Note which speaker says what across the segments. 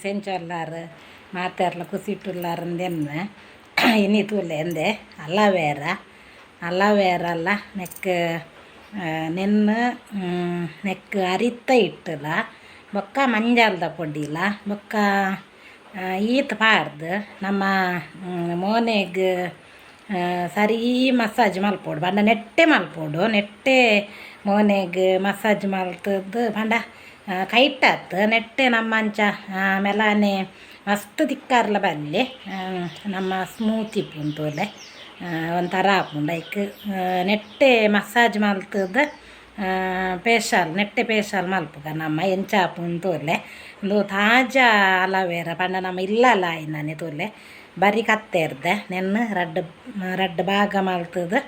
Speaker 1: Friends ಎಂಚೊಲ್ಲಾರ್ ಮಾತೆರ್ಲ ಖುಷಿಟುಲ್ಲಾರ್ ಅಂದೆನ್ವೆ ಇನಿ ತೂಲೆ ಎಂದೆ ಅಲವೇರ ಅಲವೇರಲ್ಲ ನೆಕ್ ನೆನ್ನ್ ನೆಕ್ ಅರಿತ್ತ ಇಟ್ಟುಲ ಬೊಕ್ಕ ಮಂಜಲ್ದ ಪೊಡಿಲ ಬೊಕ್ಕ ಈತ್ ಪಾಡ್ದ್ ನಮ್ಮ ಮೋನೆಗ್ ಸರಿ ಮಸಾಜ್ ಮಲ್ಪೊಡು ಪಂಡ ನೆಟ್ಟೆ ಮಲ್ಪೊಡು ನೆಟ್ಟೆ ಮೋನೆಗ್ ಮಸಾಜ್ ಮಲ್ತುದು ಪಂಡ ಕೈಟಾತ್ ನೆಟ್ಟೆ ನಮ್ಮ ಅಂಚ ಮೆಲಾನೆ ಮಸ್ತ್ ತಿಕ್ಕಾರ್ಲ ಬಲ್ಲಿ ನಮ್ಮ ಸ್ಮೂತ್ ಇಪ್ಪುಂಡು ತೂಲೆ ಒಂಥರ ಆಪುಂಡು ಐಕ್ ನೆಟ್ಟೆ ಮಸಾಜ್ ಮಲ್ತುದು ಫೇಶಿಯಲ್ ನೆಟ್ಟೆ ಫೇಶಿಯಲ್ ಮಲ್ಪುಗ ನಮ್ಮ ಎಂಚ ಆಪುಂಡು ತೂಲೆ ಉಂದು ತಾಜಾ ಅಲವೇರ ಪಂಡ ನಮ್ಮ ಇಲ್ಲಲ ಆಯಿನನೆ ತೂಲೆ ಬರಿ ಕತ್ತೆರ್ದೆ ನೆನ್ನ್ ರಡ್ಡ್ ರಡ್ಡ್ ಭಾಗ ಮಲ್ತುದು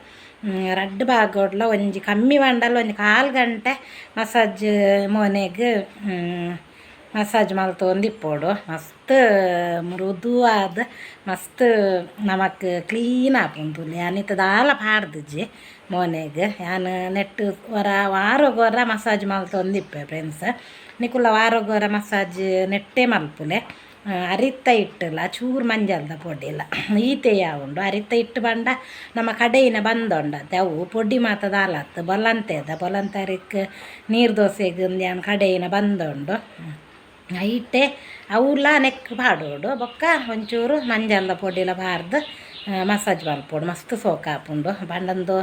Speaker 1: ರಡ್ಡ್ ಭಾಗೊಡ್ಲ ಒಂಜಿ ಕಮ್ಮಿ ಪಂಡಲ ಒಂಜಿ ಕಾಲ್ ಗಂಟೆ ಮಸಾಜ್ ಮೋನೆಗ್ ಮಸಾಜ್ ಮಲ್ತೊಂದಿಪ್ಪೊಡು ಮಸ್ತ್ ಮೃದುವಾದ್ ಮಸ್ತ್ ನಮಕ್ ಕ್ಲೀನ್ ಆಪುಂಡು ತೂಲೆ ಯಾನ್ ಇತ್ತೆ ದಾಲ ಪಾಡ್ದಿಜಿ ಮೋನೆಗ್ ಯಾನ್ ನೆಟ್ಟ್ ಒರ ವಾರೊಗೊರ ಮಸಾಜ್ ಮಲ್ತೊಂದಿಪ್ಪೆ ಫ್ರೆಂಡ್ಸ್ ನಿಕುಲ್ಲ ವಾರೊಗೊರ ಮಸಾಜ್ ನೆಟ್ಟೆ ಮಲ್ಪುಲೆ. ಅರಿತ್ತ ಹಿಟ್ಟುಲ ಚೂರು ಮಂಜಲ್ದ ಪೊಡಿಲ ಈತೆ ಯಾವುಂಡು ಅರಿತ್ತ ಹಿಟ್ಟು ಪಂಡ ನಮ್ಮ ಕಡೆಯಿನ ಬಂದೊಂಡತೆ ಅವು ಪೊಡಿ ಮಾತ ದಾಲತ್ ಬೊಲಂತೆದ ಬೊಲಂತರಿಕ್ ನೀರು ದೋಸೆಗ್ ಯಾನ್ ಕಡೆಯಿನ ಬಂದೊಂಡು ಐಟೆ ಅವುಲ ನೆಕ್ ಪಾಡೊಡು ಬೊಕ್ಕ ಒಂಚೂರು ಮಂಜಲ್ದ ಪೊಡಿಲ ಪಾಡ್ದ್ ಮಸಾಜ್ ಮಲ್ಪೊಡು ಮಸ್ತ್ ಸೋಕು ಆಪುಂಡು ಪಂಡ ಉಂದು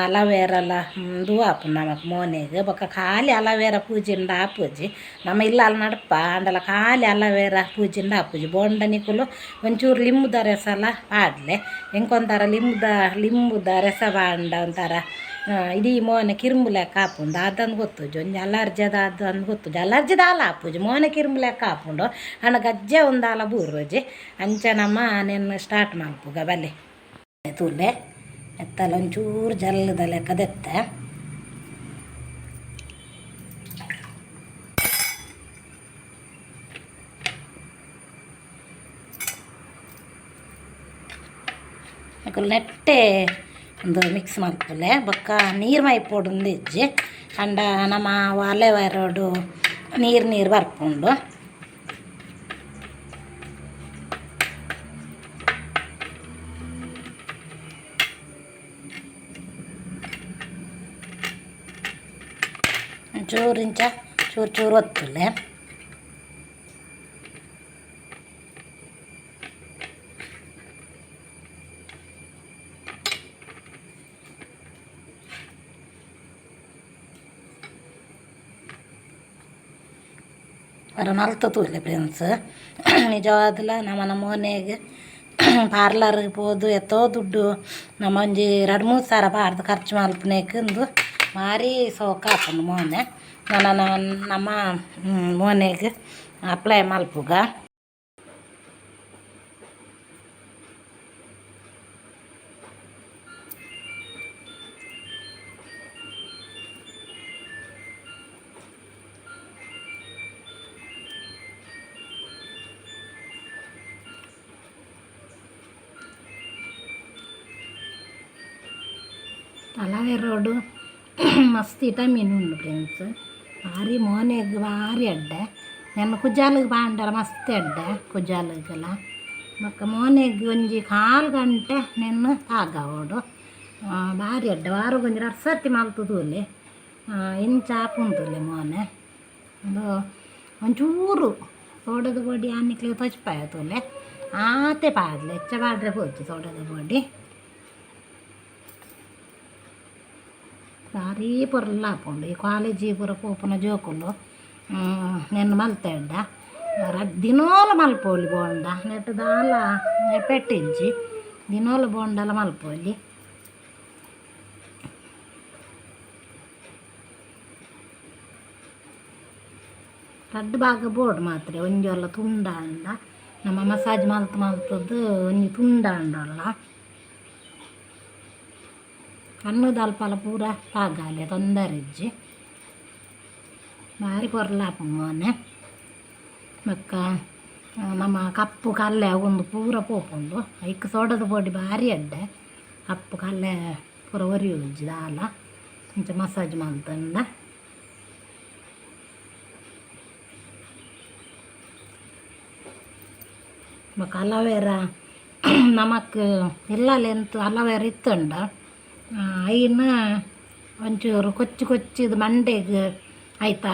Speaker 1: ಅಲವೇರಲ ಉಂದು ಆಪುಂಡು ನಮಕ್ ಮೋನೆಗ್ ಬೊಕ್ಕ ಖಾಲಿ ಅಲವೇರ ಪೂಜಿಂಡ ಆಪುಜಿ ನಮ ಇಲ್ಲಲ್ ನಡ್ಪ ಆಂಡಲ ಖಾಲಿ ಅಲವೇರ ಪೂಜಿಂಡ ಆಪುಜಿ ಬೋಂಡ ನಿಕುಲು ಒಂಚೂರು ಲಿಂಬುದ ರಸಲ ಪಾಡ್ಲೆ ಎಂಕೊಂಥರ ಲಿಂಬುದ ಲಿಂಬುದ ರಸ ಪಾಂಡ ಒಂಥರ ಇಡೀ ಮೋನೆ ಕಿರ್ಂಬು ಲೆಕ್ಕ ಆಪುಂಡು ದಾದಂದ್ ಗೊತ್ತುಜಿ ಒಂಜಿ ಅಲರ್ಜಿ ದಾದಂದ್ ಗೊತ್ತುಜಿ ಅಲರ್ಜಿ ದಾಲ ಆಪುಜಿ ಮೋನೆ ಕಿರ್ಂಬು ಲೆಕ್ಕ ಆಪುಂಡು ಆಂಡ ಗಜ್ಜೆ ಉಂದಾಲ ಬೂರುಜಿ ಅಂಚ ನಮ ನೆನ್ ಸ್ಟಾರ್ಟ್ ಮಲ್ಪುಗ ಬಲೆ ತೂಲೆ ಎತ್ತಲ ಒಂಚೂರು ಜಲ್ಲದ ಲೆಕ್ಕ ದೆತ್ತೆ ನಿಕುಲು ನೆಟ್ಟೆ ಉಂದು ಮಿಕ್ಸ್ ಮಲ್ಪುಲೆ ಬೊಕ್ಕ ನೀರು ಮೈಪೊಡು ಉಂದಿಜ್ಜಿ ಪಂಡ ನಮ್ಮ ಅಲೆವೆರಡು ನೀರು ನೀರು ಬರ್ಪುಂಡು. ಒಂಚೂರು ಇಂಚ ಚೂರು ಚೂರು ಒತ್ತುಲೆ ಒರ ಮಲ್ತ್ ತೂಲೆ ಫ್ರೆಂಡ್ಸ್ ನಿಜವಾದ್ಲ ನಮನ ಮೋನೆಗ್ ಪಾರ್ಲರ್ಗ್ ಪೋದು ಏತೋ ದುಡ್ಡು ನಮ ಒಂಜಿ ರಡ್ಡ್ ಮೂಜಿ ಸಾರ ಪಾಡ್ದ್ ಖರ್ಚು ಮಲ್ಪುನೆಕ್ ಉಂದು ಬಾರಿ ಸೋಕು ಆಪುಂಡು ಮೋನೆ ನನ ನಮ ಮೋನೆಗ್ ಅಪ್ಲೈ ಮಲ್ಪುಗ. ಅಲವೆರೋಡು ಮಸ್ತ್ ವಿಟಮಿನ್ ಉಂಡು ಫ್ರೆಂಡ್ಸ್ ಬಾರಿ ಮೋನೆಗ್ ಬಾರಿ ಎಡ್ಡೆ ನೆನ್ನ ಕುಜಾಲ್ಗ್ ಪಾಂಡಲ ಮಸ್ತ್ ಎಡ್ಡೆ ಕುಜಾಲ್ಗೆಲ ಬೊಕ್ಕ ಮೋನೆಗ್ ಒಂಜಿ ಕಾಲ್ ಗಂಟೆ ನೆನ್ನ್ ತಾಗಾವೊಡು ಬಾರಿ ಎಡ್ಡೆ ವಾರೊಗೊಂಜಿ ರಡ್ಡ್ ಸರ್ತಿ ಮಲ್ತ್ ತೂಲೆ ಇಂಚ ಆಪುಂಡು ತೂಲೆ ಮೋನೆ ಉಂದು ಒಂಚೂರು ಸೋಡದ ಪೊಡಿ ಯಾನ್ ನಿಕ್ಲೆಗ್ ತೋಜಿಪಾಯ ತೂಲೆ ಆತೆ ಪಾಡ್ಲೆ ಎಚ್ಚ ಪಾಡ್ರೆ ಪೋಚಿ ಸೋಡದ ಪೊಡಿ. ಬಾರಿ ಪೊರ್ಲು ಆಪುಂಡು ಈ ಕಾಲೇಜಿ ಪೂರ ಪೋಪುನ ಜೋಕುಲು ನೆನ್ನ್ ಮಲ್ತೆರ್ಡ ರಡ್ಡ್ ದಿನೋಲ ಮಲ್ಪೊಲಿ ಬೋಂಡ ನೆಟ್ಟ್ ದಾಲ ಪೆಟ್ಟ್ ಇಜ್ಜಿ ದಿನೋಲ ಬೋಂಡಲ ಮಲ್ಪೊಲಿ. ರಡ್ಡ್ ಭಾಗ ಬೋಡು ಮಾತ್ರೆ ಒಂಜಿ ಒಲ್ಲ ತುಂಡಾಂಡ ನಮ ಮಸಾಜ್ ಮಲ್ತ್ ಮಲ್ತುದು ಒಂಜಿ ತುಂಡಾಂಡಲ್ಲ ಕಣ್ಣುದ ಅಲ್ಪಲ ಪೂರ ತಾಗಾಲೆ ತೊಂದರೆ ಇಜ್ಜಿ ಬಾರಿ ಪೊರ್ಲು ಆಪುಂಡು ಮೋನೆ ಬೊಕ್ಕ ನಮ್ಮ ಕಪ್ಪು ಕಲ್ಲೆ ಉಂದು ಪೂರ ಪೋಪುಂಡು ಐಕ್ ಸೋಡದ ಪೊಡಿ ಬಾರಿ ಎಡ್ಡೆ ಕಪ್ಪು ಕಲ್ಲೆ ಪೂರ ಒರಿಯುಜಿ ದಾಲ ಇಂಚ ಮಸಾಜ್ ಮಲ್ತುಂಡ. ಬೊಕ ಅಲೋವೆರಾ ನಮಕ್ ಇಲ್ಲಲ್ ಎಂತ ಅಲೋವೆರಾ ಇತ್ತುಂಡ ಐನ್ ಒಂಚೂರು ಕೊಚ್ಚಿ ಕೊಚ್ಚಿದ್ ಮಂಡೆಗ್ ಐತ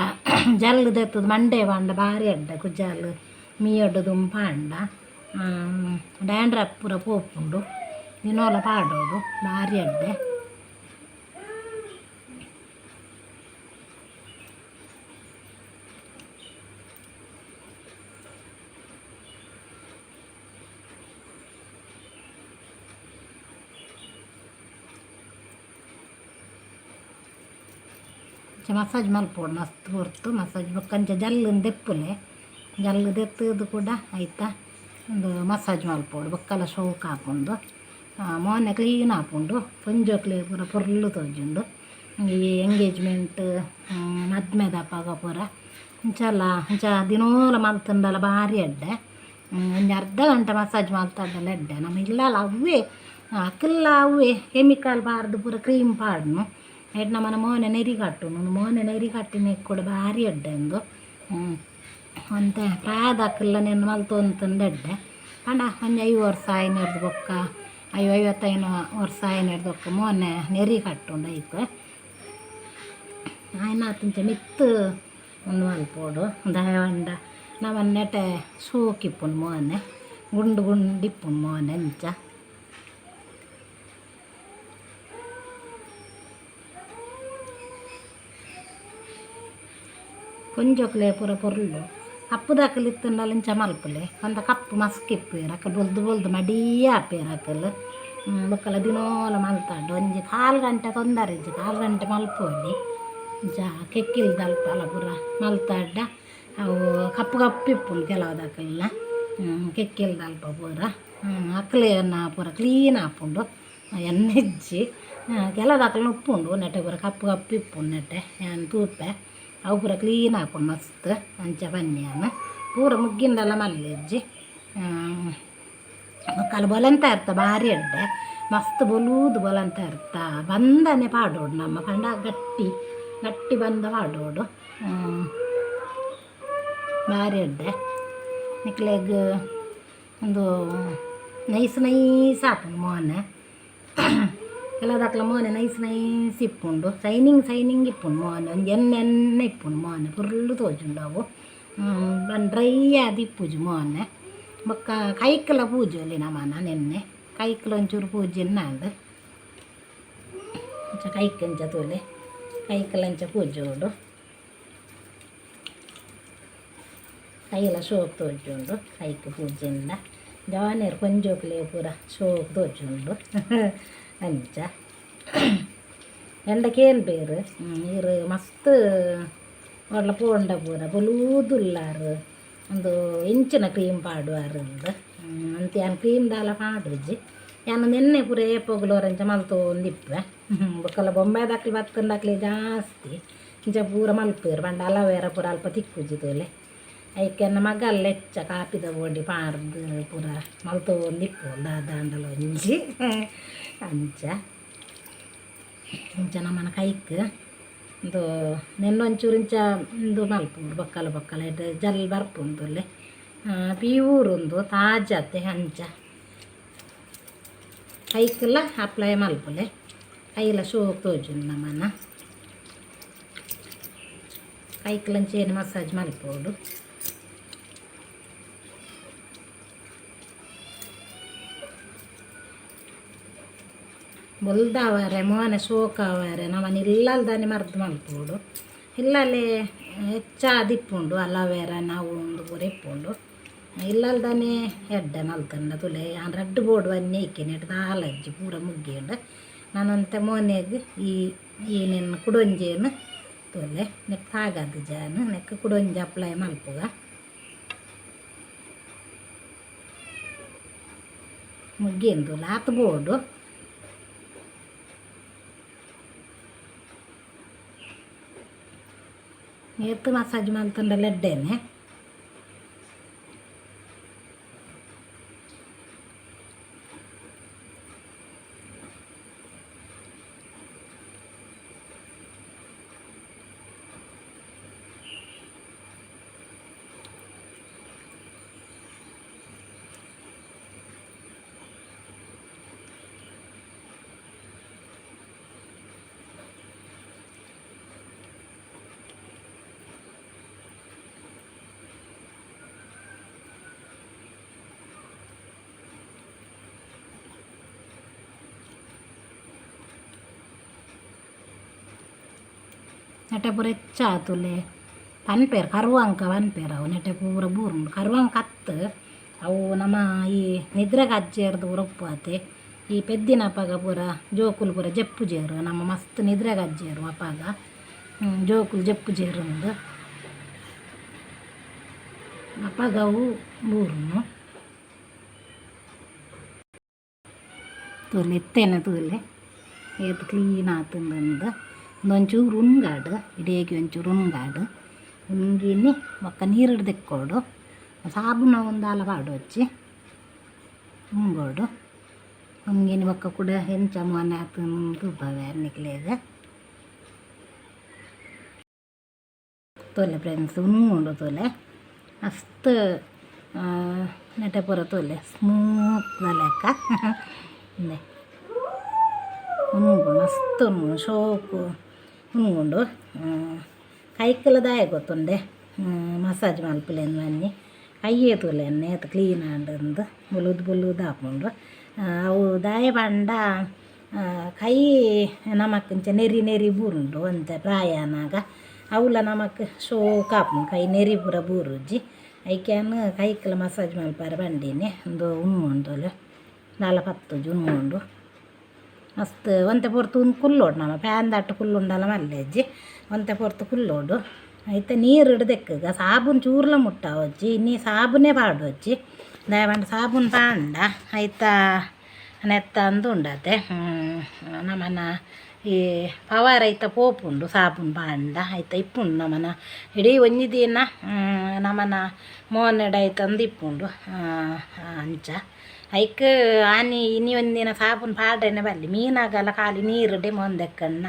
Speaker 1: ಜಲ್ಲು ದೆತ್ತುದು ಮಂಡೆ ಪಾಂಡ ಬಾರಿ ಎಡ್ಡೆ ಕುಜಲ್ ಮೀಯೊಡು ದುಂಬಾಂಡ ಡ್ಯಾಂಡ್ರಫ್ ಪೂರ ಪೋಪುಂಡು ದಿನೋಲ ಪಾಡೊಡು ಬಾರಿ ಎಡ್ಡೆ. ಇಂಚ ಮಸಾಜ್ ಮಲ್ಪೊಡು ಮಸ್ತ್ ಪೊರ್ತು ಮಸಾಜ್ ಬೊಕ್ಕ ಅಂಚ ಜಲ್ಲ್ ದೆಪ್ಪುಲೆ ಜಲ್ಲ್ ದೆತ್ತುದು ಕೂಡ ಐತ ಉಂದು ಮಸಾಜ್ ಮಲ್ಪೊಡು ಬೊಕ್ಕಲ ಶೋಕ್ ಆಪುಂಡು ಮೋನೆ ಕ್ಲೀನ್ ಆಪುಂಡು ಪೊಂಜೋಕ್ಲೆಗ್ ಪೂರ ಪೊರ್ಲು ತೋಜುಂಡು. ಈ ಎಂಗೇಜ್ಮೆಂಟ್ ಮದ್ಮೆದಪಗ ಪೂರ ಇಂಚಲ ಇಂಚ ದಿನೋಲ ಮಲ್ತುಂಡಲ ಬಾರಿ ಎಡ್ಡೆ. ಒಂಜಿ ಅರ್ಧ ಗಂಟೆ ಮಸಾಜ್ ಮಲ್ತಂಡಲ ಎಡ್ಡೆ. ನಮ ಇಲ್ಲಲ ಅವ್ವೇ ಅಕಲ್ಲ ಅವ್ವೇ ಕೆಮಿಕಲ್ ಪಾಡ್ದು ಪೂರ ಕ್ರೀಮ್ ಪಾಡುನು ಐಟ್ ನಮನ ಮೋನೆ ನೆರಿ ಕಟ್ಟುನು ಮೋನೆ ನೆರಿ ಕಟ್ಟಿನೆಕ್ ಕೂಡ ಬಾರಿ ಎಡ್ಡೆ ಉಂದು. ಒಂತೆ ಪ್ರಾಯದಕುಲು ಮಲ್ತೊಂತುಂಡ ಎಡ್ಡೆ. ಪಂಡ ಒಂಜಿ 50 ವರ್ಷ ಆಯಿನೆರ್ದ್ ಬೊಕ್ಕ 55 ವರ್ಷ ಆಯಿನೆರ್ದ್ ಬೊಕ್ಕ ಮೋನೆ ನೆರಿ ಕಟ್ಟುಂಡು ಐಕ್ ಆಯ್ನಾತ್ ಇಂಚ ಮಿತ್ತ್ ಉಂದು ಮಲ್ಪೊಡು. ದಾಯೆ ಪಂಡ ನಮನ ನೆಟೆ ಶೋಕು ಇಪ್ಪುಂಡು ಮೋನೆ ಗುಂಡು ಗುಂಡು ಇಪ್ಪುಂಡು ಮೋನೆ ಅಂಚ. ಪೊಂಜೋಕುಲೆ ಪೂರ ಪೊರ್ಲು ಕಪ್ಪುದಕುಲು ಇತ್ತುಂಡಲ ಇಂಚ ಮಲ್ಪುಲೆ ಒಂತೆ ಕಪ್ಪು ಮಸ್ಕ್ ಇಪ್ಪುವೆರ್ ಅಕುಲು ಬೊಲ್ದು ಬೊಲ್ದು ಮಡೀ ಆಪೆರ್ ಅಕುಲು. ಬೊಕ್ಕಲ ದಿನೋಲ ಮಲ್ತಾಂಡ ಒಂಜಿ ಕಾಲ್ ಗಂಟೆ ತೊಂದರೆ ಇಜ್ಜಿ, ಕಾಲ್ ಗಂಟೆ ಮಲ್ಪೊಲಿ. ಇಂಚ ಕೆಕ್ಕಿಲ್ದಲ್ಪಲ ಪೂರ ಮಲ್ತಾಂಡ ಅವು ಕಪ್ಪು ಕಪ್ಪು ಇಪ್ಪುಂಡು ಕೆಲವುದಕಲ್ನ ಕೆಕ್ಕಿಲ್ದಲ್ಪ ಪೂರ ಅಕ್ಲೆನ ಪೂರ ಕ್ಲೀನ್ ಆಪುಂಡು ಎಣ್ಣೆ ಇಜ್ಜಿ. ಕೆಲವುದಕಲ್ನ ಉಪ್ಪುಂಡು ನೆಟೆ ಪೂರ ಕಪ್ಪು ಕಪ್ಪು ಇಪ್ಪುಂಡು ನೆಟೆ ಯಾನ್ ತೂಪೆ ಅವು ಪೂರ ಕ್ಲೀನ್ ಆಪುಂಡು ಮಸ್ತ್ ಅಂಚ ಪನ್ನೆ ಯಾನ್ ಪೂರ ಮುಗ್ಗಿಂಡಲ ಮಲ್ಲೆಜ್ಜಿ. ಬೊಕ್ಕಲ ಬೊಲಂತ ಇರ್ತ ಬಾರಿ ಎಡ್ಡೆ ಮಸ್ತ್ ಬೊಲೂದು ಬೊಲಂತ ಇರ್ತ ಬಂದನೆ ಪಾಡೋಡು ನಮ್ಮ ಪಂಡ ಗಟ್ಟಿ ಗಟ್ಟಿ ಬಂದ ಪಾಡೋಡು ಬಾರಿ ಎಡ್ಡೆ. ನಿಕ್ಲೆಗ್ ಉಂದು ನೈಸ್ ನೈಸ್ ಆಪುಂಡು ಮೋನೆ ಕೆಲವುದಕ್ಲ ಮೋನೆ ನೈಸ್ ನೈಸ್ ಇಪ್ಪುಂಡು ಸೈನಿಂಗ್ ಸೈನಿಂಗ್ ಇಪ್ಪುಂಡು ಮೋನೆ ಒಂಜಿ ಎಣ್ಣೆ ಎಣ್ಣೆ ಇಪ್ಪುಂಡು ಮೋನೆ ಪೊರ್ಲು ತೋಜುಂಡು ಅವು ಡ್ರೈ ಆದ್ ಇಪ್ಪುಜಿ ಮೋನೆ. ಬೊಕ್ಕ ಕೈಕ್ಲ ಪೂಜೊಲಿ ನಮನ ನೆನ್ನೆ ಕೈಕ್ಲ ಒಂಚೂರು ಪೂಜಿನ್ನಾಂಡ್ ಇಂಚ ಕೈಕ್ ಇಂಚ ತೂಲೆ ಕೈಕ್ಲ ಇಂಚ ಪೂಜೊಡು ಕೈಲ ಶೋಕ್ ತೋಜುಂಡು ಕೈಕ್ ಪೂಜಿಂಡ ಜವಾನೆರ್ ಪೊಂಜೋಕುಲೆ ಪೂರ ಶೋಕ್ ತೋಜುಂಡು ಅಂಚ. ಎಂಡ ಕೇನ್ಪೆರ್ ಈರ್ ಮಸ್ತ್ ಓಡ್ಲ ಪೋಂಡ ಪೂರ ಬೊಲೂದುಲ್ಲಾರ್ ಉಂದು ಎಂಚಿನ ಕ್ರೀಮ್ ಪಾಡುವಾರ್ ಇಂದ್ ಅಂತ್ ಯಾನ್ ಕ್ರೀಮ್ ದಾಲ ಪಾಡುಜಿ. ಯಾನ್ ನೆನ್ನೆ ಪೂರ ಏಪೊಗುಲ ಒರಂಚ ಮಲ್ತೊಂದಿಪ್ಪೆ. ಬೊಕ್ಕಲ ಬೊಂಬಾಯ್ದಕ್ಲು ಬತ್ತುಂಡಕ್ಲೆ ಜಾಸ್ತಿ ಇಂಚ ಪೂರ ಮಲ್ಪುವೆರ್ ಪಂಡ ಅಲೋವೆರಾ ಪೂರ ಅಲ್ಪ ತಿಕ್ಕುಜಿ ತೂಲೆ. ಐಕ್ ಎನ್ನ ಮಗಲ್ ಎಚ್ಚ ಕಾಪಿದ ಪೊಡಿ ಪಾಡ್ದ್ ಪೂರ ಮಲ್ತೊಂದಿಪ್ಪು ದಾದಾಂಡಲ ಒಂಜಿ ಅಂಚ. ಇಂಚ ನಮನ ಕೈಕ್ ಉಂದು ನೆನ್ನೆ ಒಂಚೂರು ಇಂಚ ಉಂದು ಮಲ್ಪೊಡು ಬೊಕ್ಕಲ ಬೊಕ್ಕಲ ಐಟ್ ಜಲ್ ಬರ್ಪುಂಡು ತೂಲೆ ಪ್ಯೂರ್ ಉಂದು ತಾಜಾತೆ ಅಂಚ ಕೈಕ್ಲ ಅಪ್ಲೈ ಮಲ್ಪುಲೆ ಕೈಲ ಶೋಕ್ ತೋಜುಂಡು ನಮನ ಕೈಕ್ಲ ಅಂಚೆನೆ ಮಸಾಜ್ ಮಲ್ಪೊಡು. ಬೊಲ್ದಾವರೆ ಮೋನೆ ಶೋಕಾವರೆ ನಮನ ಇಲ್ಲಲ್ ದಾನೆ ಮರ್ದ್ ಮಲ್ಪೊಡು. ಇಲ್ಲಲೆ ಹೆಚ್ಚಾದ್ ಇಪ್ಪುಂಡು ಅಲೋವೆರಾ ನಾವು ಉಂದು ಪೂರ ಇಪ್ಪುಂಡು ಇಲ್ಲಲ್ ದಾನೆ ಎಡ್ಡೆ ಮಲ್ತುಂಡ ತೂಲೆ. ಯಾನ್ ರಡ್ಡ್ ಬೋಡು ಬನ್ನಿ ಐಕೆ ನೆಟ್ ದಾಲ ಇಜ್ಜಿ ಪೂರ ಮುಗ್ಗಿಂಡ್. ನಾನೊಂತೆ ಮೋನೆಗ್ ಈ ಈ ನೆನ್ ಕುಡೊಂಜೆನ್ ತೂಲೆ ನೆಕ್ ತಾಗದಿಜ ಯಾನ್ ನೆಕ್ಕ್ ಕುಡೊಂಜಿ ಅಪ್ಲೈ ಮಲ್ಪುಗ. ಮುಗ್ಗಿಂಡ್ ತೂಲೆ ಆತ್ ಬೋಡು. ಏತ್ ಮಸಾಜ್ ಮಲ್ತುಂಡಲ ಎಡ್ಡೆನೆ. ನೆಟೆ ಪೂರ ಹೆಚ್ಚ ತೂಲೆ ಪನ್ಪೇರು ಕರುವಂಕ ಪನ್ಪೇರು ಅವು ನೆಟೆ ಪೂರ ಬೂರುಂಡು ಕರುವಂಕ ಅತ್ತು ಅವು ನಮ ಈ ನಿದ್ರೆಗ್ ಅಜ್ಜೆರ್ದು ಪೂರ ಉಪ್ಪು ಈ ಪೆದ್ದಿನಪಗ ಪೂರ ಜೋಕುಲು ಪೂರ ಜೆಪ್ಪುಜೆರು ನಮ್ಮ ಮಸ್ತ್ ನಿದ್ರೆಗ್ ಅಜ್ಜೆರು ಅಪಗ ಜೋಕುಲು ಜೆಪ್ಪುಜೆರು ಉಂದು ಅಪಗ ಅವು ಬೂರುನು ತೂಲೆ ಇತ್ತೇನೆ ತೂಲೆ ಏತ್ ಕ್ಲೀನ್ ಆತುಂಡು ಒಂಚೂರು ಉಂಗಾಡು ಇಡೀ ಒಂಚೂರು ಉಂಗಾಡು ಉಂಗಿನಿ ಬೊಕ್ಕ ನೀರು ದೆಕ್ಕೋಡು ಸಾಬೂನ ಒಂದಾಲ ಪಾಡೊಚ್ಚಿ ಉಂಗೋಡು ಉಂಗಿನಿ ಬೊಕ್ಕ ಕೂಡ ಎಂಚ ಮೋನೆ ಆತುಂಡು ತೂಪವೆ ನಿಕ್ಲೆಗ್ ತೂಲೆ ಫ್ರೆಂಡ್ಸ್ ಉಂಗುಂಡು ತೂಲೆ ಮಸ್ತ್ ನೆಟೆ ಪೂರ ತೂಲೆ ಸ್ಮೂತ್ ಲೆಕ್ಕ ಇಂದೆ ಉಂಗುಂಡು ಮಸ್ತ್ ಉಂಗುಂಡು ಶೋಕು ಉಂಗುಂಡು ಕೈಕುಲ ದಾಯೆ ಗೊತ್ತುಂಡೆ ಮಸಾಜ್ ಮಲ್ಪುಲೆನ್ ಬನ್ನಿ ಕೈಯೇ ತೂಲೆ ಏತ್ ಕ್ಲೀನ್ ಆಂಡ್ ಬೊಲುದು ಬೊಲುದು ಆಪುಂಡು ಅವು ದಾಯೆ ಪಂಡ ಕೈ ನಮಕ್ ಇಂಚ ನೆರಿ ನೆರಿ ಬೂರುಂಡು ಒಂತೆ ಪ್ರಾಯ ಆನಗ ಅವುಲ ನಮಕ್ ಶೋಕು ಆಪುಂಡು ಕೈ ನೆರಿ ಪೂರ ಬೂರುಜಿ ಐಕ್ಯಾನ್ ಕೈಕ್ಲ ಮಸಾಜ್ ಮಲ್ಪರೆ ಪಂಡಿನಿ ಉಂದು ಉಂಗುಂಡು ತೂಲೆ ದಾಲ ಪತ್ತುಜಿ ಉಂಗುಂಡು ಮಸ್ತ್ ಒಂತೆ ಪೊರ್ತು ಉಂದು ಕುಲ್ಲೋಡು ನಮ ಫ್ಯಾನ್ ದಟ್ಟು ಕುಲ್ಲುಂಡಲ ಮಲ್ಲೆಜ್ಜಿ ಒಂತೆ ಪೊರ್ತು ಕುಲ್ಲೋಡು ಐತೆ ನೀರು ದೆಕ್ಕುಗ ಸಾಬೂನು ಚೂರ್ಲ ಮುಟ್ಟಾವೊಚ್ಚಿ ಇನಿ ಸಾಬೂನೇ ಪಾಡೊಚ್ಚಿ ದಾಯೆ ಪಂಡ ಸಾಬೂನು ಪಾಂಡ ಐತ ನೆತ್ತ ಅಂದು ಉಂಡತೆ ನಮನ ಈ ಪವರ್ ಐತ ಪೋಪುಂಡು ಸಾಬೂನು ಪಾಂಡ ಐತ ಇಪ್ಪುಂಡು ನಮನ ಇಡೀ ಒಂಜಿ ದಿನ ನಮನ ಮೋನೆಡ್ ಐತಂದು ಇಪ್ಪುಂಡು ಅಂಚ ಐಕ್ ಆನಿ ಇನಿ ಒಂದಿನ ಸಾಬೂನು ಪಾಡ್ರೆನೆ ಬಲ್ಲಿ ಮೀನಾಗಲ ಖಾಲಿ ನೀರುಡೆ ಮೋನ್ ದೆಕ್ಕಂಡ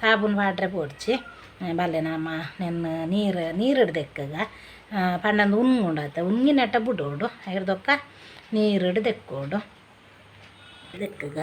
Speaker 1: ಸಾಬೂನು ಪಾಡ್ರೆ ಪೋಡ್ಚಿ ಬಲ್ಲೆ ನಮ ನೆನ್ ನೀರು ನೀರುಡ್ ದೆಕ್ಕಗ ಪಂಡಂದು ಉಂಗುಂಡಾತ ಉಂಗಿನೆಟ್ಟ ಬುಡೋಡು ಐರ್ದೊಕ್ಕ ನೀರುಡ್ ದೆಕ್ಕೋಡು ದೆಕ್ಕಗ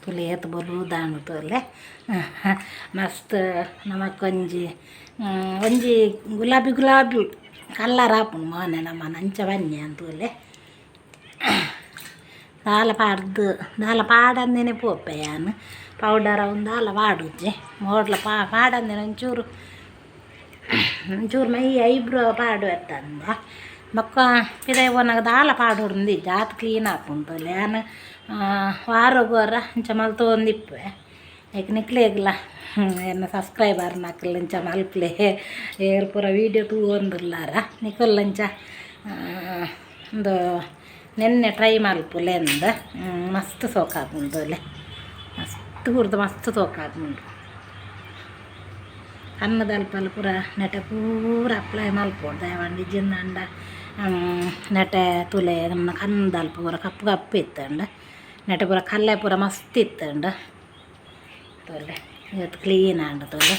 Speaker 1: ತೂಲೆ ಏತ್ ಬೊಲುದಾಂಡ್ ತೂಲೆ ಮಸ್ತ್ ನಮಕ್ ಒಂಜಿ ಒಂಜಿ ಗುಲಾಬಿ ಗುಲಾಬಿ ಕಲ್ಲರ್ ಆಪುಂಡು ಮೋನೆ ನಮನ ಅಂಚ ಬನ್ನಿ ತೂಲೆ ದಾಲ ಪಾಡ್ದು ದಾಲ ಪಾಡಂದೇನೆ ಪೋಪೆ ಯಾನ್ ಪೌಡರ್ ಅವು ದಾಲ ಪಾಡುಜಿ ಮೋಡ್ಲ ಪಾಡಂದೇನೆ ಒಂಚೂರು ಒಂಚೂರು ಮೈ ಐಬ್ರೋ ಪಾಡುವೆತ್ತಂದ ಬೊಕ್ಕ ಪಿದಯಿ ಪೋನಗ ದಾಲ ಪಾಡೊಡುಂದಿಜ್ಜಿ ಆತ್ ಕ್ಲೀನ್ ಆಪುಂಡು ತೂಲೆ ಯಾನ್ ವಾರೊಗೊರ ಇಂಚ ಮಲ್ತೊಂದಿಪ್ಪುವೆ ಐಕ್ ನಿಕ್ಲೆಗ್ಲ ಎನ್ನ ಸಬ್ಸ್ಕ್ರೈಬರ್ ನಕುಲು ಇಂಚ ಮಲ್ಪುಲೆ ಏರ್ ಪೂರ ವೀಡಿಯೋ ತೂವೊಂದುಲ್ಲಾರ ನಿಕುಲು ಇಂಚ ಉಂದು ನೆನ್ನೆ ಟ್ರೈ ಮಲ್ಪುಲೆ ಅಂದ್ ಮಸ್ತ್ ಸೋಕಾಪುಂಡು ತೂಲೆ ಮಸ್ತ್ ಪೂರ್ದು ಮಸ್ತ್ ಸೋಕಾಪುಂಡು ಕಣ್ಣದಲ್ಪಲ ಪೂರ ನೆಟೆ ಪೂರ ಅಪ್ಲೈ ಮಲ್ಪೊಡು ದಾಯೆ ಪಂಡ ಇಜ್ಜಿಂದಾಂಡ ನೆಟೆ ತೂಲೆ ನಮ್ಮ ಕಣ್ಣದಲ್ಪ ಪೂರ ಕಪ್ಪು ಕಪ್ಪು ಇತ್ತುಂಡು ನೆಟೆ ಪೂರ ಕಲ್ಲೆ ಪೂರ ಮಸ್ತ್ ಇತ್ತುಂಡು ತೂಲೆ ಏತ್ ಕ್ಲೀನ್ ಆಂಡ್ ತೂಲೆ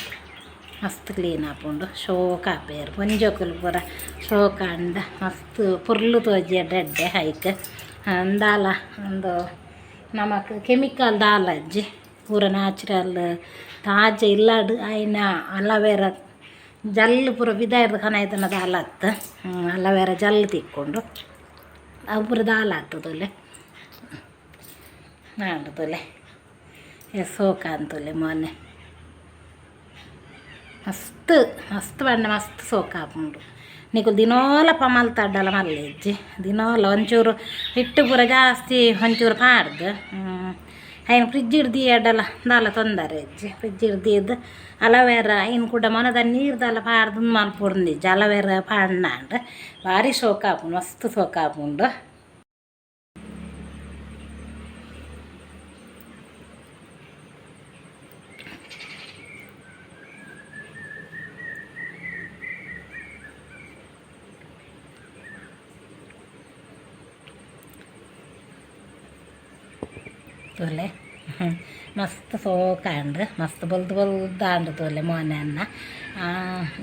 Speaker 1: ಮಸ್ತ್ ಕ್ಲೀನ್ ಆಪುಂಡು ಶೋಕು ಆಪೆರ್ ಪೊಂಜೋಕುಲು ಪೂರ ಶೋಕು ಆಂಡ ಮಸ್ತ್ ಪೊರ್ಲು ತೋಜೆಡ್ ಎಡ್ಡೆ ಐಕ್ ದಾಲ ಉಂದು ನಮಕ್ ಕೆಮಿಕಲ್ ದಾಲ ಇಜ್ಜಿ ಪೂರ ನ್ಯಾಚುರಲ್ ತಾಜ ಇಲ್ಲಡ್ ಆಯಿನ ಅಲೋವೆರಾ ಜಲ್ ಪೂರ ಪಿದಾಯ್ರ್ದ್ ಕನೈತುಂಡ ದಾಲ ಅತ್ತ್ ಅಲೋವೆರಾ ಜಲ್ ತಿಕ್ಕುಂಡು ಅವು ಪೂರ ದಾಲ ಅತ್ತ್ ತೂಲೆ ಆಂಡ್ ತೂಲೆ ಏತ್ ಸೋಕಾಂಡ್ ತೂಲೆ ಮೋನೆ ಮಸ್ತ್ ಮಸ್ತ್ ಪಂಡ ಮಸ್ತ್ ಸೋಕಾಪುಂಡು ನಿಕುಲು ದಿನೋಲ ಮಲ್ತಡಲ ಮಲ್ಲೆಜ್ಜಿ ದಿನೋಲ ಒಂಚೂರು ಹಿಟ್ಟು ಪೂರ ಜಾಸ್ತಿ ಒಂಚೂರು ಪಾಡ್ದ್ ಐನ್ ಫ್ರಿಜ್ಡ್ ದೀಯಡಲ ದಾಲ ತೊಂದರೆ ಇಜ್ಜಿ ಫ್ರಿಜ್ಡ್ ದೀದ್ ಅಲೋವೆರಾ ಐನ್ ಕೂಡ ಮೊನದ ನೀರು ದಾಲ ಪಾಡ್ದ್ ಉಂದು ಮಲ್ಪೊಡುಂದಿಜ್ಜಿ ಅಲೋವೆರಾ ಪಾಡ್ನಾಂಡ್ ಬಾರಿ ಶೋಕಾಪುಂಡು ಮಸ್ತ್ ಸೋಕಾಪುಂಡು. ತೂಲೆ ಮಸ್ತ್ ಸೋಕಾಂಡ್ ಮಸ್ತ್ ಬೊಲ್ದು ಬೊಲ್ದಾಂಡ್ ತೂಲೆ ಮೋನೆ ಅನ್ನ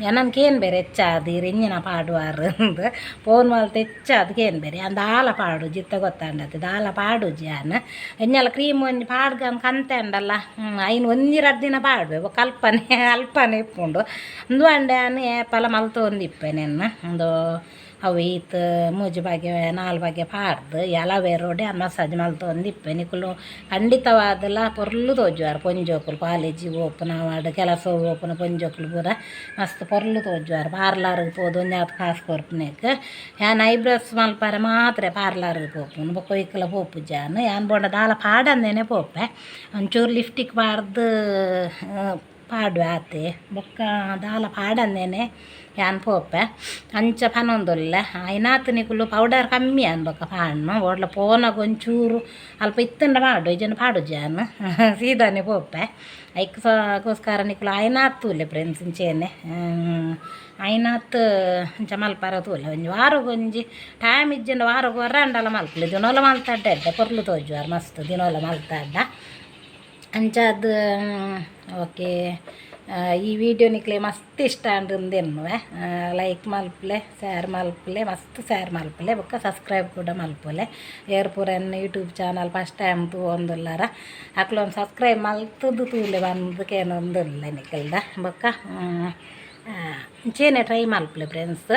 Speaker 1: ಎನನ್ ಕೇನ್ಬೆರ್ ಹೆಚ್ಚಾದ್ ಈರ್ ಎಂಚಿನ ಪಾಡುವಾರ್ ಅಂದ್ ಫೋನ್ ಮಲ್ತ್ ಹೆಚ್ಚಾದ್ ಕೇನ್ಬೆರ್ ಯಾನ್ ದಾಲ ಪಾಡುಜಿ ಇತ್ತೆ ಗೊತ್ತಾಂಡತೆ ದಾಲ ಪಾಡುಜಿ ಯಾನ್ ಎಂಜಲ ಕ್ರೀಮ್ ಒಂಜಿ ಪಾಡ್ಗನ್ ಕಂತೆ ಅಂಡಲ್ಲ ಐನ್ ಒಂಜಿ ರಡ್ಡ್ ದಿನ ಪಾಡುವೆ ಬೊಕ್ಕ ಅಲ್ಪನೆ ಅಲ್ಪನೆ ಇಪ್ಪುಂಡು ಉಂದು ಆಂಡ ಯಾನ್ ಏಪಲ ಮಲ್ತೊಂದಿಪ್ಪೆ ನೆನ್ನ ಉಂದು ಅವು ಈತ್ ಮೂಜಿ ಬಗೆ ನಾಲ್ ಬಗೆ ಪಾಡ್ದು ಎಲವೆರೋಡೆ ಯಾನ್ ಮಸಾಜ್ ಮಲ್ತೊಂದಿಪ್ಪೆ ನಿಕುಲು ಖಂಡಿತವಾದಲ ಪೊರ್ಲು ತೋಜುವರ್ ಪೊಂಜೋಕುಲು ಕಾಲೇಜಿಗ್ ಪೋಪುನ ಆವಡ್ ಕೆಲಸಗ್ ಪೋಪುನ ಪೊಂಜೋಕುಲು ಪೂರ ಮಸ್ತ್ ಪೊರ್ಲು ತೋಜುವರ್ ಪಾರ್ಲರ್ಗ್ ಪೋದು ಒಂಜಾತ್ ಕಾಸ್ ಕೊರ್ಪುನೆಕ್ ಯಾನ್ ಐಬ್ರೋಸ್ ಮಲ್ಪರೆ ಮಾತ್ರ ಪಾರ್ಲರ್ಗ್ ಪೋಪುನು ಬೊಕ ಒಯ್ಕ್ಲ ಪೋಪುಜಿ ಯಾನ್ ಯಾನ್ ಬೋಡ ದಾಲ ಪಾಡಂದೇನೆ ಪೋಪೆ ಒಂಚೂರು ಲಿಪ್ಸ್ಟಿಕ್ ಪಾಡ್ದು ಪಾಡುವೆ ಆತೆ ಬೊಕ್ಕ ದಾಲ ಪಾಡಂದೇನೆ ಯಾನ್ ಪೋಪೆ ಅಂಚ ಪನೊಂದುಲ್ಲೆ ಆಯ್ನಾತ್ ನಿಕುಲು ಪೌಡರ್ ಕಮ್ಮಿ ಯಾನ್ ಬೊಕ್ಕ ಪಾಡ್ನು ಓಡ್ಲ ಪೋನಗ ಒಂಚೂರು ಅಲ್ಪ ಇತ್ತುಂಡ ಪಾಡು ಇಜ್ಜಿಂಡ ಪಾಡುಜಿ ಯಾನ್ ಸೀದಾನೆ ಪೋಪೆ ಐಕ್ ಗೋಸ್ಕರ ನಿಕುಲು ಆಯ್ನಾತ್ ತೂಲೆ ಫ್ರೆಂಡ್ಸ್ ಇಂಚೆನೆ ಆಯ್ನಾತ್ ಇಂಚ ಮಲ್ಪರ ತೂಲೆ ಒಂಜಿ ವಾರಗೊಂಜಿ ಟೈಮ್ ಇಜ್ಜಿಂಡ ವಾರಗ್ ಒರ ಆಂಡಲ ಮಲ್ಪುಲೆ ದಿನೋಲ ಮಲ್ತಡ್ಡ ಎಡ್ಡೆ ಪೊರ್ಲು ತೋಜುವರ್ ಮಸ್ತ್ ದಿನೋಲ ಮಲ್ತಡ್ಡ ಅಂಚಾದ್ ಓಕೆ ಈ ವಿಡಿಯೋ ನಿಕ್ಲೆ ಮಸ್ತ್ ಇಷ್ಟ ಆಂಡ್ ಎನ್ನುವೆ ಲೈಕ್ ಮಲ್ಪುಲೆ ಶೇರ್ ಮಲ್ಪುಲೆ ಮಸ್ತ್ ಶೇರ್ ಮಲ್ಪುಲೆ ಬೊಕ್ಕ ಸಬ್ಸ್ಕ್ರೈಬ್ ಕೂಡ ಮಲ್ಪುಲೆ ಏರ್ ಪೂರ ಎನ್ನ ಯೂಟ್ಯೂಬ್ ಚಾನಲ್ ಫಸ್ಟ್ ಟೈಮ್ ತೂವೊಂದುಲ್ಲಾರ ಅಕ್ಲು ಒಂದು ಸಬ್ಸ್ಕ್ರೈಬ್ ಮಲ್ತುದು ತೂಲೆ ಬಂದು ಕೇನೊಂದುಲ್ಲೆ ನಿಕಲ್ದ ಬೊಕ್ಕ ಇಂಚೆನೆ ಟ್ರೈ ಮಲ್ಪುಲೆ ಫ್ರೆಂಡ್ಸ್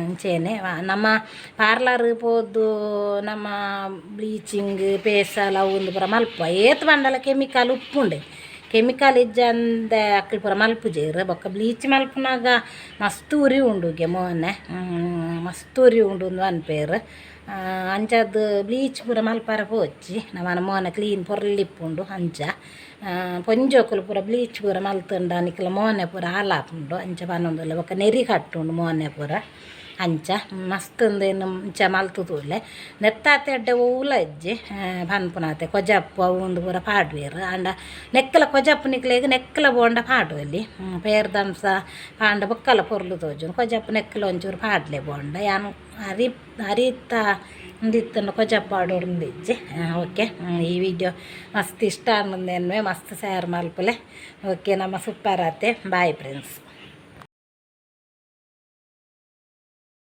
Speaker 1: ಇಂಚೆನೆ ನಮ್ಮ ಪಾರ್ಲರ್ ಪೋದು ನಮ್ಮ ಬ್ಲೀಚಿಂಗ್ ಫೇಶಲ್ ಅವು ಉಂದು ಪೂರ ಮಲ್ಪುವ ಏತ್ ಪಂಡಲ ಕೆಮಿಕಲ್ ಉಪ್ಪುಂಡೆ ಕೆಮಿಕಲ್ ಇಜ್ಜಂದೆ ಅಕ್ಲು ಪೂರ ಮಲ್ಪುಜೆರ್ ಬೊಕ್ಕ ಬ್ಲೀಚ್ ಮಲ್ಪುನಗ ಮಸ್ತ್ ಉರಿ ಉಂಡುಗೆ ಮೋನೆ ಮಸ್ತ್ ಉರಿ ಉಂಡು ಉಂದು ಪನ್ಪೆರ್ ಅಂಚಾದ್ ಬ್ಲೀಚ್ ಪೂರ ಮಲ್ಪರೆ ಪೋಚಿ ನಮನ ಮೋನೆ ಕ್ಲೀನ್ ಪೊರ್ಲು ಇಪ್ಪುಂಡು ಅಂಚ ಪೊಂಜೋಕುಲು ಪೂರ ಬ್ಲೀಚ್ ಪೂರ ಮಲ್ತುಂಡ ನಿಕಲ್ನ ಮೋನೆ ಪೂರ ಹಾಲಾಪುಂಡು ಅಂಚ ಪನೊಂದುಲ್ಲೆ ಬೊಕ್ಕ ನೆರಿ ಕಟ್ಟುಂಡು ಮೋನೆ ಪೂರ ಅಂಚ ಮಸ್ತ್ ಉಂದೆನ್ ಇಂಚ ಮಲ್ತ್ ತೂಲೆ ನೆತ್ತಾತೆ ಎಡ್ಡೆ ಒವ್ಲ ಇಜ್ಜಿ ಪನ್ಪುನಾತೆ ಕೊಜಪು ಅವು ಉಂದು ಪೂರ ಪಾಡುವೆರ್ ಆಂಡ ನೆಕ್ಕಲ ಕೊಜಪು ನಿಕ್ಲೆಗ್ ನೆಕ್ಕಲ ಬೋಂಡ ಪಾಡೊಲಿ ಪೇರ್ದಂಸ ಪಾಂಡ ಬೊಕ್ಕಲ ಪೊರ್ಲು ತೋಜುಂಡು ಕೊಜಪು ನೆಕ್ಕಲ ಒಂಚೂರು ಪಾಡ್ಲೆ ಬೋಂಡ ಯಾನ್ ಅರಿ ಅರಿತ ಉಂದಿತ್ತುಂಡ ಕೊಜಪು ಪಾಡೊಡುಂದಿಜ್ಜಿ ಓಕೆ ಈ ವಿಡಿಯೋ ಮಸ್ತ್ ಇಷ್ಟ ಆಂಡ್ ಎನ್ನುವೆ ಮಸ್ತ್ ಶೇರ್ ಮಲ್ಪುಲೆ ಓಕೆ ನಮ್ಮ ಸೂಪರ್ ಆತೆ ಬಾಯ್ ಫ್ರೆಂಡ್ಸ್.